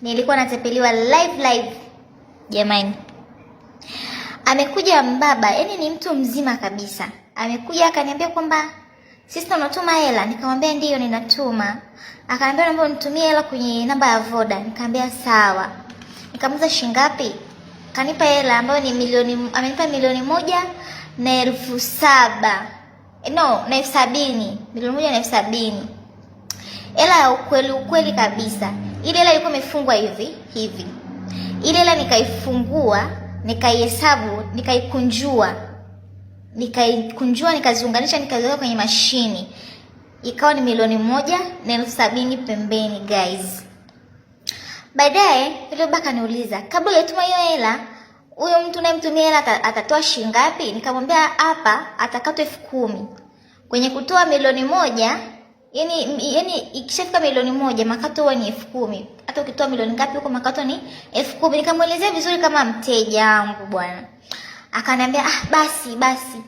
Nilikuwa natapeliwa live live. Jamani. Amekuja mbaba, yani ni mtu mzima kabisa. Amekuja akaniambia kwamba sister, unatuma hela? Nikamwambia ndiyo ninatuma. Akaniambia naomba unitumie hela kwenye namba ya Voda. Nikamwambia sawa. Nikamuuliza shilingi ngapi? Kanipa hela ambayo ni milioni, amenipa 1,007,000. No, na 70,000. 1,070,000. Hela ya ukweli ukweli kabisa. Ile hela ilikuwa imefungwa hivi hivi. Ile hela nikaifungua, nikaihesabu, nikaikunjua. Nikaikunjua, nikaziunganisha, nikaziweka kwenye mashini. Ikawa ni 1,070,000 pembeni guys. Baadaye yule baba akaniuliza, kabla hujatuma hiyo hela, huyo mtu unayemtumia hela atatoa shilingi ngapi? Nikamwambia hapa atakatwa 10,000. Kwenye kutoa 1,000,000, yani ikishafika 1,000,000 makato huwa ni 10,000. Hata ukitoa milioni ngapi huko makato ni 10,000. Nikamwelezea vizuri kama mteja wangu bwana. Akaniambia ah, basi basi.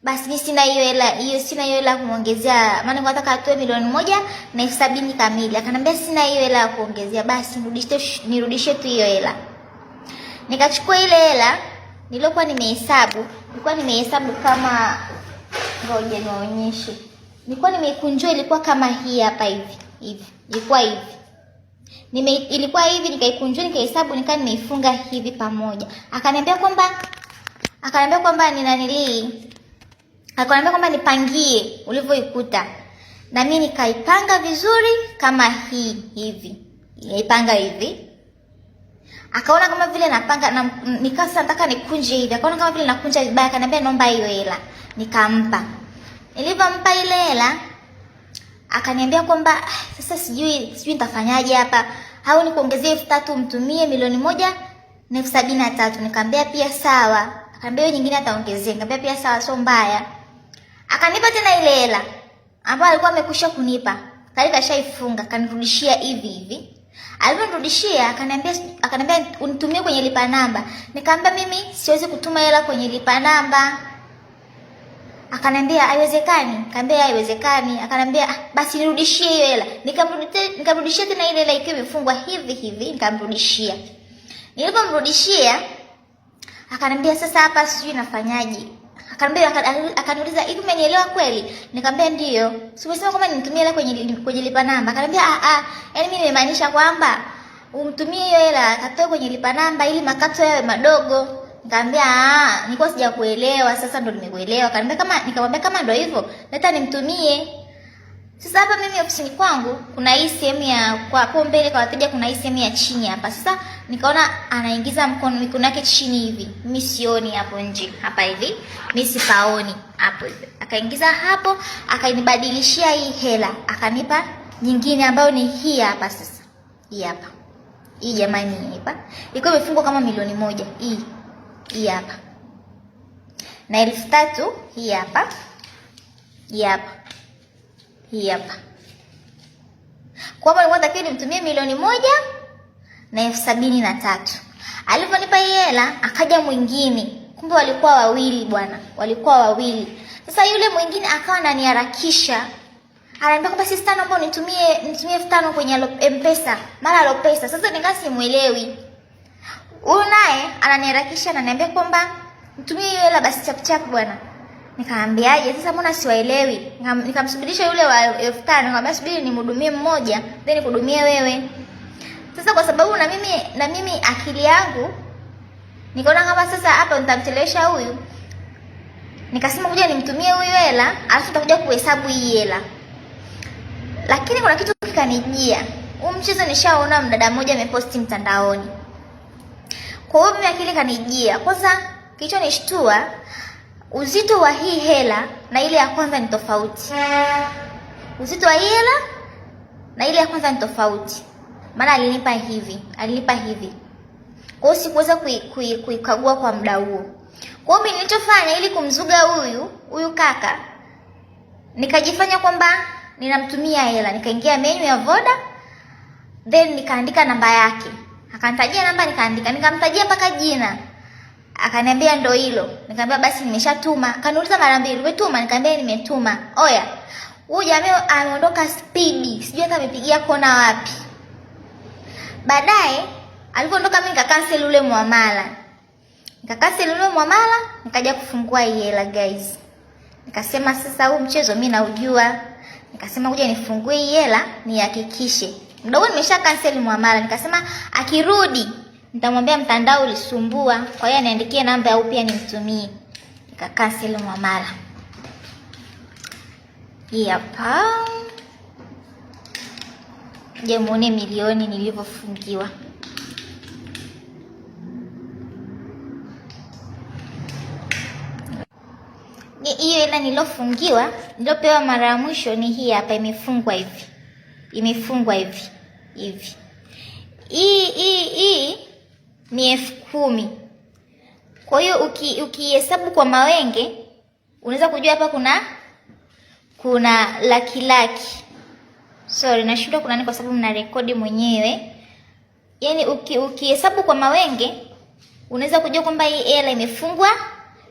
Basi mimi sina hiyo hela, hiyo sina hiyo hela kumuongezea. Maana nilikuwa nataka atoe 1,070,000 kamili. Akaniambia sina hiyo hela ya kuongezea, basi nirudishe tu hiyo hela. Nikachukua ile hela niliyokuwa nimehesabu, nilikuwa nimehesabu kama, ngoja niwaonyeshe. Nilikuwa nimeikunjua, ilikuwa kama hii hapa hivi, hivi. Ilikuwa hivi. Ilikuwa hivi, nikaikunjua, nikahesabu, nikawa nimeifunga hivi pamoja. Akaniambia kwamba ni nanilii. Akaniambia kwamba nipangie ulivyoikuta. Na mimi nikaipanga vizuri kama hii hivi. Nikaipanga hivi. Akaona kama vile napanga na nikasa nataka nikunje hivi. Akaona kama vile nakunja vibaya, akaniambia naomba hiyo hela. Nikampa. Nilipompa ile hela akaniambia kwamba sasa sijui nitafanyaje hapa. Au nikuongezee 3,000 umtumie 1,073,000. Nikamwambia pia sawa. Akaniambia hiyo nyingine ataongezea. Nikamwambia pia sawa, sio mbaya. Akanipa tena ile hela ambayo alikuwa amekwisha kunipa. Tayari kashaifunga, kanirudishia hivi hivi. Aliponirudishia akaniambia unitumie kwenye lipa namba. Nikamwambia mimi siwezi kutuma hela kwenye lipa namba. Akaniambia haiwezekani. Nikamwambia haiwezekani. Akaniambia basi nirudishie hiyo hela. Nikamrudishia tena ile hela ikiwa imefungwa hivi hivi, nikamrudishia. Nilipomrudishia akaniambia sasa hapa sijui nafanyaje. Akaniuliza hivi umenielewa kweli? Nikamwambia ndio. Si umesema kwamba nitumie hela kwenye lipa namba? Akaniambia yaani mimi nimemaanisha kwamba umtumie hiyo hela akatoe kwenye lipa namba ili makato yawe madogo. Nikamwambia nilikuwa sijakuelewa, sasa ndo nimekuelewa. Nikamwambia kama ndo hivyo, leta nimtumie. Sasa hapa mimi ofisini kwangu kuna hii sehemu ya kwa hapo mbele kwa wateja, kuna hii sehemu ya chini hapa. Sasa nikaona anaingiza mikono yake chini hivi. Mimi sioni hapo nje hapa hivi. Mimi sipaoni hapo hivi. Akaingiza hapo, akanibadilishia hii hela, akanipa nyingine ambayo ni hii hapa sasa. Hii hapa. Hii jamani hii hapa. Ilikuwa imefungwa kama 1,000,000. Hii. Hii hapa. Na 3,000 hii hapa. Hii hapa. Hii hapa. Kwa hapo nilikuwa natakiwa nimtumie 1,073,000. Aliponipa hii hela akaja mwingine. Kumbe walikuwa wawili bwana. Walikuwa wawili. Sasa yule mwingine akawa ananiharakisha. Ananiambia kwamba sister, naomba nitumie 5,000 kwenye M-Pesa, mara Alopesa. Sasa nikawa simuelewi. Huyu naye ananiharakisha, ananiambia kwamba nitumie hiyo hela basi chap chap bwana. Nikamwambiaje sasa mbona siwaelewi? Nikamsubirisha yule wa 5,000, nikamwambia subiri nimhudumie mmoja then nikuhudumie wewe. Sasa kwa sababu na mimi akili yangu nikaona kama sasa hapa nitamchelewesha huyu. Nikasema kuja nimtumie huyu hela, alafu nitakuja kuhesabu hii hela. Lakini kuna kitu kikanijia. Huu mchezo nishaona mdada mmoja ameposti mtandaoni. Kwa hiyo mimi akili kanijia. Kwanza kilichonishtua, uzito wa hii hela na ile ya kwanza ni tofauti. Uzito wa hii hela na ile ya kwanza ni tofauti. Maana alinipa hivi, alinipa hivi. Kwa hiyo sikuweza kuikagua kwa muda huo. Kwa hiyo mimi nilichofanya ili kumzuga huyu kaka, nikajifanya kwamba ninamtumia hela, nikaingia menu ya Voda, then nikaandika namba yake. Akanitajia namba nikaandika, nikamtajia mpaka jina. Akaniambia ndo hilo. Nikamwambia basi nimeshatuma. Akaniuliza mara mbili, umetuma? Nikamwambia nimetuma. Oya, huyu jamaa ameondoka speed, sijui hata amepigia kona wapi. Baadaye alipoondoka mimi nika-cancel ule muamala. Nika-cancel ule muamala, nikaja kufungua hii hela guys. Nikasema sasa huu mchezo mimi naujua. Nikasema kuja nifungue hii hela nihakikishe. Mdogo nimesha cancel muamala, nikasema akirudi nitamwambia mtandao ulisumbua, kwa hiyo aniandikie namba au pia nimtumie. Nika cancel muamala. Hii hapa. Je, muone milioni nilivyofungiwa. Hiyo hela nilofungiwa, nilopewa mara ya mwisho ni hii hapa, imefungwa hivi. Imefungwa hivi. Hivi. Hii ni 10,000. Kwa hiyo ukihesabu kwa mawenge unaweza kujua hapa kuna laki laki. Sorry, nashindwa kuna nini kwa sababu mna rekodi mwenyewe. Yaani ukihesabu kwa mawenge unaweza kujua kwamba hii hela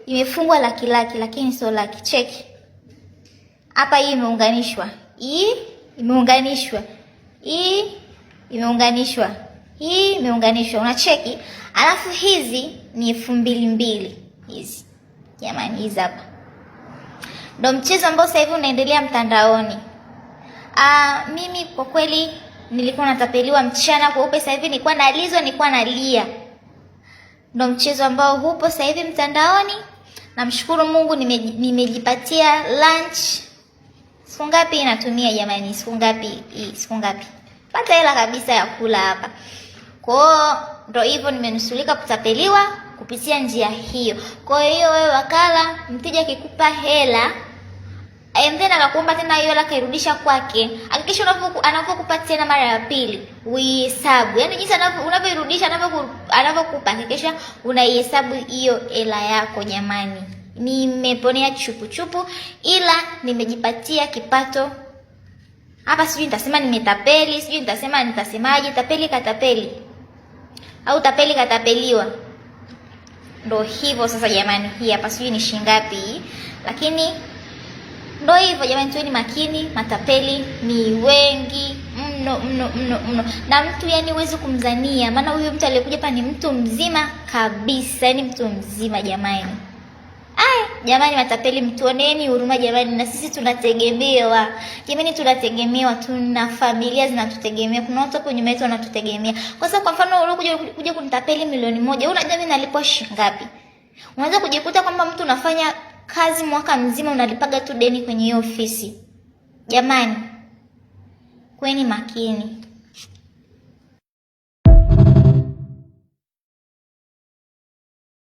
imefungwa laki laki, lakini sio laki. Check. Hapa hii imeunganishwa. Hii imeunganishwa. Hii imeunganishwa. Hii imeunganishwa. Unacheki? Alafu hizi ni elfu mbili mbili hizi. Jamani, hizi hapa. Ndio mchezo ambao sasa hivi unaendelea mtandaoni. Mimi kwa kweli nilikuwa natapeliwa mchana kweupe, sasa hivi nilikuwa nalizwa, nilikuwa nalia. Ndio mchezo ambao hupo sasa hivi mtandaoni. Namshukuru Mungu nimejipatia lunch. Siku ngapi natumia jamani? Siku ngapi hii? Siku ngapi? Pata hela kabisa ya kula hapa. Kwa hiyo ndio hivyo, nimenusulika kutapeliwa kupitia njia hiyo. Kwa hiyo wewe wakala, mteja akikupa hela and then akakuomba tena hiyo hela kairudisha kwake, hakikisha anavyokupa tena mara ya pili uihesabu. Yaani jinsi unavyoirudisha, anavyokupa, hakikisha unaihesabu hiyo hela yako jamani. Nimeponea chupu chupu, ila nimejipatia kipato. Hapa sijui nitasema nimetapeli, sijui nitasema nitasemaje, tapeli katapeli au tapeli katapeliwa. Ndo hivyo sasa jamani, hii hapa sijui ni shilingi ngapi hii, lakini ndo hivyo jamani, tuweni makini, matapeli ni wengi mno mno mno mno, na mtu yani huwezi kumzania, maana huyu mtu aliyekuja hapa ni mtu mzima kabisa, yani mtu mzima jamani. Ai jamani, matapeli mtuoneni huruma jamani, na sisi tunategemewa jamani, tunategemewa, tuna familia zinatutegemea, kuna watu hapo nyuma yetu wanatutegemea. Kwa sababu kwa mfano ulikuja kuja kunitapeli 1,000,000, unajua mimi nalipwa shilingi ngapi? Unaweza kujikuta kwamba mtu unafanya kazi mwaka mzima unalipaga tu deni kwenye hiyo ofisi. Jamani, kweni makini.